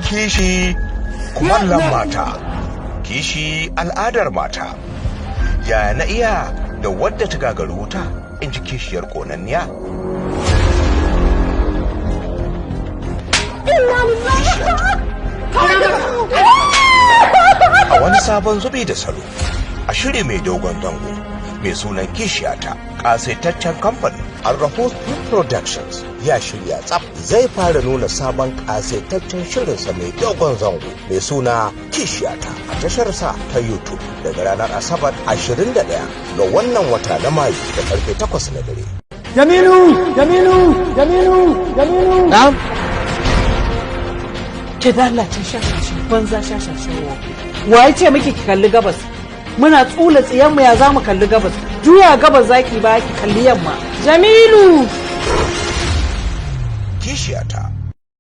Kishi kumallon mata, kishi al'adar mata. Ya na iya da wadda ta gagaru wuta, in ji kishiyar konanniya. A wani sabon zubi da salo, a shiri mai dogon zango mai sunan Kishiyata, kasaitaccen kamfanin Arrahus Productions ya shirya tsaf zai fara nuna sabon kasaitaccen shirinsa mai dogon zango mai suna Kishiyata a tasharsa ta YouTube daga ranar Asabar 21 ga wannan wata na Mayu da karfe 8 na dare. Jamilu! Jamilu! Jamilu! Jamilu! Na'am. Ke dalacin shashashin banza, shashashin wofi. Wa ya ce miki ki kalli gabas? Muna tsula tsiyan mu, ya za mu kalli gabas? Juya gabas zaki ba, ki kalli yamma. Jamilu! Kishiyata.